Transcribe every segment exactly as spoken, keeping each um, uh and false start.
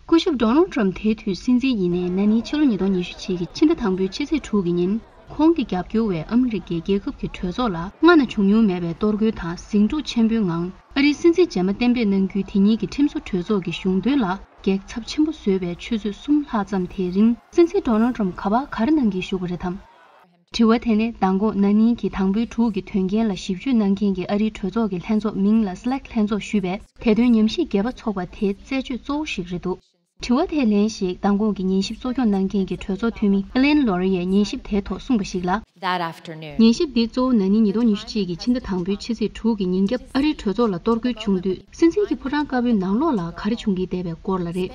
སྐུ་ཞབས་ཌོ་ནལ་ཌི་ཊརམ་དེའི་དུས་སྲིད་འཛིན་ཡིན་ནའི་ན་ནིང་ཕྱི་ལོ་ཉིས་སྟོང་ཉི་ཤུ་གཅིག་གི་ཕྱི་ཟླ་དང་པོའི་ཕྱི་ཚེས་དྲུག་གི་ཉིན། ཁོང་གི་རྒྱབ་སྐྱོར་བས་ཨ་མི་རི་ཀའི་རྒྱལ་ཁབ་ཀྱི་གྲོས་ཚོགས་ལ་སྔ་ན་བྱུང་མྱོང་མེད་པའི་གཏོར་རྒོལ་དང་ཟིང་འཁྲུག་ཆེན་པོའི་ངང་། ཨ་རིའི་སྲིད་འཛིན་རྗེས་མ་གཏན་འབེབས་གནང་རྒྱུའི་དེ་ཉིད་ཀྱི་ཁྲིམས་བཟོ་གྲོས་ཚོགས་ཀྱི་གཞུང་དོན་ལ་གེགས་ཚབས་ཆེན་པོ་བཟོས་པའི་ཆུ་ཚོད་གསུམ་ལྷག་ཙམ་དེའི་རིང་། སྲིད་འཛིན་ཌོ་ནལ་ཌི་ཊརམ་ག་པར་ག་རེ་གནང་གི་བཞུགས་པ་རེད་དམ། དྲི་བ་དེ་ནི་མདང་དགོང་ན་ནིང་གི་དང་པོའི་དྲུག་གི་དོན་རྐྱེན་ལ་ཞིབ་དཔྱོད་གནང་མཁན་གྱི་ཨ་རིའི་གྲོས་ཚོགས་ཀྱི་ལྷན་ཚོགས་མིང་ལ་སི་ལེག་ལྷན་ཚོགས་ཞུས་པས། དེ་དོན་ཉམས་ཞིབ་རྒྱས་པ་ཚོགས་པ་དེའི་རྩད་གཅོད་གཙོ་བོ་ཞིག་རེད་འདུག་དྲི་བ་དེར་ལན་ཞིག་མདང་དགོང་གི་ཉན་ཞིབ་གཙོ་སྐྱོང་གནང་མཁན་གྱི་གྲོས་ཚོགས་འཐུས་མི་ཨེ་ལེན་ལོ་རི་ཡས་ཉན་ཞིབ་དེའི་ཐོག་གསུངས་པ་ཞིག་ལ། That afternoon. ཉན་ཞིབ་འདི་གཙོ་བོ་ན་ནིང་ཉིས་སྟོང་ཉི་ཤུ་གཅིག་གི་ཕྱི་ཟླ་དང་པོའི་ཕྱི་ཚེས་དྲུག་གི་ཉིན་རྒྱབ་ཨ་རིའི་གྲོས་ཚོགས་ལ་གཏོར་རྒོལ་བྱུང་དུས། སྲིད་འཛིན་གྱི་ཕོ་བྲང་དཀར་པོའི་ནང་ལོགས་ལ་ག་རེ་བྱུང་གི་བསྡད་པའི་སྐོར་ལ་རེད།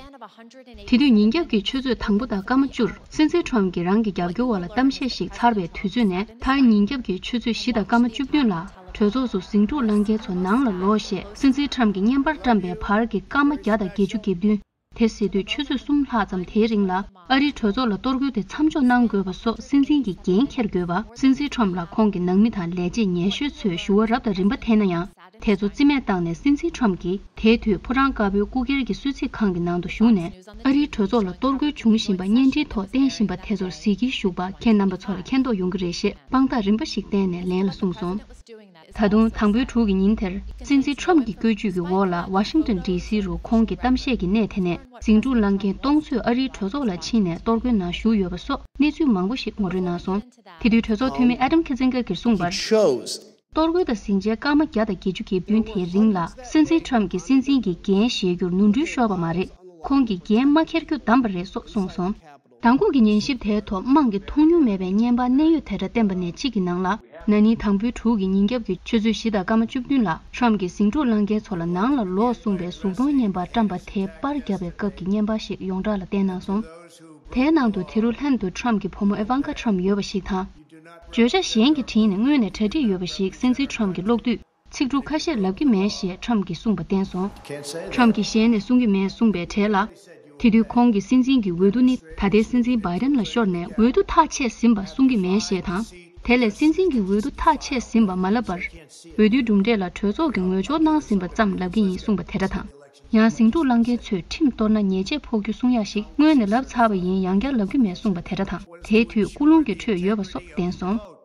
དེ་དུས་ཉིན་རྒྱབ་ཀྱི་ཆུ་ཚོད་དང་པོ་དང་སྐར་མ་བཅུར། སྲིད་འཛིན་ཊརམ་གྱིས་རང་གི་རྒྱབ་སྐྱོར་བ་ལ་གཏམ་བཤད་ཞིག་ཚར་བའི་དུས་ཚོད་ནས། མཐར་ཉིན་རྒྱབ་ཀྱི་ཆུ་ཚོད་བཞི་དང་སྐར་མ་བཅུ་བདུན་ལ། གྲོས་ཚོགས་སུ་ཟིང་འཁྲུག་བསླང་མཁན་ཚོ་ནང་ལ་ལོག་ཞེས་སྲིད་འཛིན་ཊརམ་གྱིས་བརྙན་པར་བཀྲམ་པའི་བར་གྱི་སྐར་མ་བརྒྱ་དང་བརྒྱད་ཅུ་གྱ་བདུན། དེ་ཟེར་དུས་ཆུ་ཚོད་གསུམ་ལྷག་ཙམ་དེའི་རིང་ལ། ཨ་རིའི་གྲོས་ཚོགས་ལ་གཏོར་རྒོལ་དེ་མཚམས་འཇོག་གནང་དགོས་པ་སོགས་སྲིད་འཛིན་གྱིས་འགན་འཁྱེར་དགོས་པ། སྲིད་འཛིན་ཊརམ་ལ་ཁོང་གི་ནང་མི་དང་ལས་བྱེད་ཉེ་ཤོས་ཚོས་ཞུ་བ་རབ་དང་རིམ་པ་འཐེན་ན་ཡང་། དེ་ཚོ་རྩིས་མེད་བཏང་ནས། སྲིད་འཛིན་ཊརམ་གྱིས་དེའི་དུས་ཕོ་བྲང་དཀར་པོའི་སྐུ་སྒེར་གྱི་གསོལ་ཚིགས་ཁང་གི་ནང་དུ་ཞུགས་ནས། ཨ་རིའི་གྲོས་ཚོགས་ལ་གཏོར་རྒོལ་བྱུང་བཞིན་པ་བརྙན་འཕྲིན་ཐོག་བསྟན་བཞིན་པ་དེ་ཚོར་གཟིགས་སྐྱེལ་ཞུས་པ། ཁྱེད་རྣམ་པ་ཚོ་ལ་མཁྱེན་རྟོགས་ཡོང་གི་རེད་ཞེས་དཔང་རྟགས་རིམ་པ་ཞིག་བསྟན་ནས་ལན་ལ་གསུངས་སོང་། ད་དུང་དང་པོའི་དྲུག་གི་ཉིན་དེར། སྲིད་འཛིན་ཊརམ་གྱི་བཀོད་ཇུས་ཀྱི་འོག་ལ་ཝ་ཤིང་ཏོན་ཌི་སི་རུ་ཁོང་གི་གཏམ་བཤད་ཀྱི་གནས་དེ་ནས་ཟིང་འཁྲུག་བསླངས་མཁན་སྟོང་ཚོས་ཨ་རིའི་གྲོས་ཚོགས་ལ་ཕྱིན་ནས་གཏོར་རྒོལ་ནང་ཞུགས་ཡོད་པ་སོགས་གནས་ཚུལ་མང་པོ་ཞིག་ངོ་སྤྲོད་གནང་སོང་། དེ་དུས་གྲོས་ཚོགས་འཐུས་མི་ཨེ་ཌམ་ཁི་ཛིན་གྷར་གྱིས་གསུངས་པར། གཏོར་རྒོལ་དང་ཟིང་ཆའི་སྐར་མ་བརྒྱ་དང་བརྒྱད་ཅུ་གྱ་བདུན་དེའི་རིང་ལ། སྲིད་འཛིན་ཊརམ་གྱིས་སྲིད་འཛིན་གྱི་འགན་བཞེས་རྒྱུར་ནོར་འཁྲུལ་ཤོར་བ་མ་རེད། ཁོང་གིས་འགན་མ་འཁྱེར་རྒྱུ་བདམས་པ་རེད་སོགས་གསུངས་སོང་། མདང་དགོང་གི་ཉན་ཞིབ་དེའི་ཐོག་དམངས་ཀྱིས་མཐོང་མྱོང་མེད་པའི་བརྙན་པར་གནད་ཡོད་དེ་འདྲ་བསྟན་པ་ནས་གཅིག་གི་ནང་ལ། ན་ནིང་དང་པོའི་དྲུག་གི་ཉིན་རྒྱབ་ཀྱི་ཆུ་ཚོད་བཞི་དང་སྐར་མ་བཅུ་བདུན་ལ། ཊརམ་གྱིས་ཟིང་འཁྲུག་བསླངས་མཁན་ཚོ་ལ་ནང་ལ་ལོག་གསུངས་པའི་གཟུགས་མཐོང་བརྙན་པར་བཀྲམ་པ་དེ་པར་བརྒྱབ་པའི་སྐབས་ཀྱི་བརྙན་པར་ཞིག་ཡོངས་གྲགས་ལ་བསྟན་གནང་སོང་། དེའི་ནང་དུ་དེ་རུ་ལྷན་དུ་ཊརམ་གྱི་བུ་མོ་ཨི་ཝན་ཀ་ཊརམ་ཡོད་པ་ཞིག་དང་། བརྗོད་བྱ་གཞན་གྱིས་བྲིས་ནས་སྔོན་ནས་གྲ་སྒྲིག་ཡོད་པ་ཞིག་སྲིད་འཛིན་ཊརམ་གྱིས་ཀློག་དུས། ཚིག་འབྲུ་ཁ་ཤས་ལབ་ཀྱི་མེད་ཞེས་ཊརམ་གྱིས་གསུངས་པ་བསྟན་སོང་། ཊརམ་གྱིས་ཞལ་ནས་གསུང་གི་མེད་གསུངས་པའི་གྲས་ལ། དེ་དུས་ཁོང་གིས་སྲིད་འཛིན་གྱི་འོས་བསྡུ་ནི་ད་ལྟའི་སྲིད་འཛིན་བྷའི་ཌེན་ལ་ཤོར་ནས་འོས་བསྡུ་ཐག་ཆད་ཟིན་པ་གསུང་གི་མེད་ཞེས་དང་། དེ་ལས་སྲིད་འཛིན་གྱི་འོས་བསྡུ་ཐག་ཆད་ཟིན་པ་མ་ལབ་པར། འོས་བསྡུའི་གྲུབ་འབྲས་ལ་གྲོས་ཚོགས་ཀྱིས་ངོས་སྦྱོར་གནང་ཟིན་པ་ཙམ་ལབ་ཀྱི་ཡིན་གསུངས་པ་དེ་འདྲ་དང་། ཡང་ཟིང་འཁྲུག་བསླངས་མཁན་ཚོས་ཁྲིམས་གཏོར་ན་ཉེས་ཆད་ཕོག་རྒྱུ་གསུང་ཡག་ཞིག་སྔོན་ནས་ལབ་ཚར་བ་ཡིན་ཡང་བསྐྱར་ལབ་ཀྱི་མེད་གསུངས་པ་དེ་འདྲ་དང་། དེའི་དུས་ཀུན་སློང་གི་ཁྲོད་ཡོད་པ་སོགས་བསྟན་སོང་།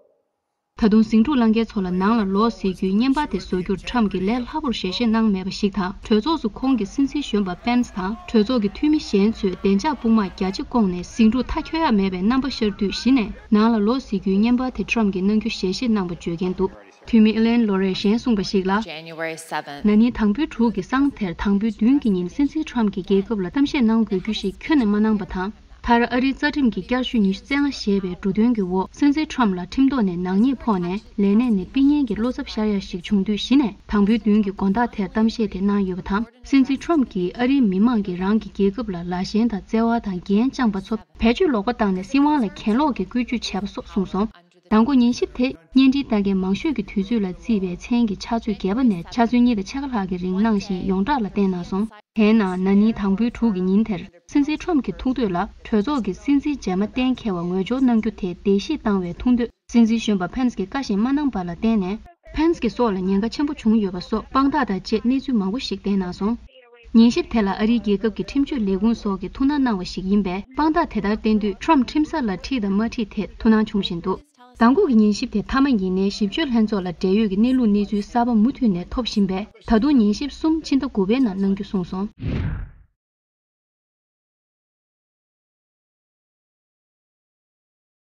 ད་དུང་ཟིང་འཁྲུག་བསླངས་མཁན་ཚོ་ལ་ནང་ལ་ལོག་ཟེར་རྒྱུའི་བརྙན་པར་དེ་བཟོ་རྒྱུར་ཊརམ་གྱིས་ལས་སླ་པོར་ཞལ་བཞེས་གནང་མེད་པ་ཞིག་དང་། གྲོས་ཚོགས་སུ་ཁོང་གིས་སྲིད་འཛིན་གཞོན་པ་པེན་སི་དང་གྲོས་ཚོགས་ཀྱི་འཐུས་མི་གཞན་ཚོས་བདེ་འཇགས་དཔུང་དམག་རྒྱ་ཆེ་བསྐོངས་ནས་ཟིང་འཁྲུག་མཐའ་འཁྱོལ་ཡག་མེད་པའི་རྣམ་པ་ཤར་དུས། གཞི་ནས་ནང་ལ་ལོག་ཟེར་རྒྱུའི་བརྙན་པར་དེ་ཊརམ་གྱིས་གནང་རྒྱུ་ཞལ་བཞེས་གནང་པ་བརྗོད་མཁན་འདུག་འཐུས་མི་ཨེ་ལེན་ལོ་རེས་གཞན་གསུངས་པ་ཞིག་ལ། January seventh. ན་ནིང་དང་པོའི་དྲུག་གི་སང་དེར་དང་པོའི་བདུན་གྱི་ཉིན་སྲིད་འཛིན་ཊརམ་གྱིས་རྒྱལ་ཁབ་ལ་གཏམ་བཤད་གནང་དགོས་རྒྱུ་ཞིག་ཁྱོན་ནས་མ་གནང་པ་དང་། མཐར་ཨ་རིའི་རྩ་ཁྲིམས་ཀྱི་བསྐྱར་ཞུ་ཉི་ཤུ་རྩ་ལྔ་ཞེས་པའི་འབྲུ་དོན་གྱི་འོག་སྲིད་འཛིན་ཊརམ་ལ་ཁྲིམས་ཐོག་ནས་ནག་ཉེས་ཕོག་ནས་ལས་གནས་ནས་ཕུད་ཉེན་གྱི་བློ་འཚབ་ཤར་ཡ་ཞིག་བྱུང་དུས། གཞི་ནས་དང་པོའི་བདུན་གྱི་དགོང་དག་དེར་གཏམ་བཤད་དེ་གནང་ཡོད་པ་དང་། སྲིད་འཛིན་ཊརམ་གྱིས་ཨ་རིའི་མི་མང་གིས་རང་གི་རྒྱལ་ཁབ་ལ་ལ་ཞེན་དང་བརྩེ་བ་དང་འགན་བཅངས་པ་ཚོ་བེད་སྤྱོད་ལོག་པ་བཏང་ནས་སྲིད་དབང་ལ་གྱེན་ལོག་གི་བཀོལ་སྤྱོད་བྱས་པ་སོགས་གསུངས་སོང་། མདང་དགོང་ཉན་ཞིབ་དེ་བརྙན་འཕྲིན་ལྟ་མཁན་མང་ཤོས་ཀྱི་དུས་ཚོད་ལ་བརྩིས་པའི་མཚན་གྱི་ཕྱག་ཚོད་བརྒྱད་པ་ནས་ཕྱག་ཚོད་གཉིས་དང་ཕྱེད་ཀ་ལྷག་གི་རིང་གནང་ཞིང་ཡོངས་གྲགས་ལ་བསྟན་གནང་སོང་། དེས་ན་ན་ནིང་དང་པོའི་དྲུག་གི་ཉིན་དེར་སྲིད་འཛིན་ཊརམ་གྱི་ཐུགས་འདོད་ལ་གྲོས་ཚོགས་ཀྱི་སྲིད་འཛིན་རྗེས་མ་གཏན་འཁེལ་བ་ངོས་སྦྱོར་གནང་རྒྱུ་དེ་བརྡལ་བཤིག་བཏང་བའི་ཐུགས་འདོད་སྲིད་འཛིན་གཞོན་པ་ཕེན་སི་གིས་བཀའ་བཞིན་མ་གནང་པ་ལ་བརྟེན་ནས། ཕེན་སི་གི་སྲོག་ལ་ཉེན་ཁ་ཆེན་པོ་བྱུང་ཡོད་པ་སོགས་དཔང་རྟགས་དང་བཅས་གནས་ཚུལ་མང་པོ་ཞིག་བསྟན་གནང་སོང་། ཉན་ཞིབ་དེ་ལ་ཨ་རིའི་རྒྱལ་ཁབ་ཀྱི་ཁྲིམས་གཅོད་ལས་ཁུངས་སོགས་ཀྱིས་ཐུགས་སྣང་གནང་བ་ཞིག་ཡིན་པས། དཔང་རྟགས་དེ་ལྟར་བསྟན་དུས་ཊརམ་ཁྲིམས་ས་ལ་ཁྲིད་དང་མ་ཁྲིད་ཐད་ཐུགས་སྣང་བྱུང་བཞིན་འདུག་མདང་དགོང་གི་ཉན་ཞིབ་དེ་མཐའ་མ་ཡིན་ནའི་ཞིབ་དཔྱོད་ལྷན་ཚོགས་ལ་འབྲེལ་ཡོད་ཀྱི་གནས་ལུགས་གནས་ཚུལ་གསར་པ་མུ་མཐུད་ནས་ཐོབ་བཞིན་པས། ད་དུང་ཉན་ཞིབ་གསུམ་ཕྱི་ཟླ་དགུ་པའི་ནང་གནང་རྒྱུ་གསུངས་སོང་།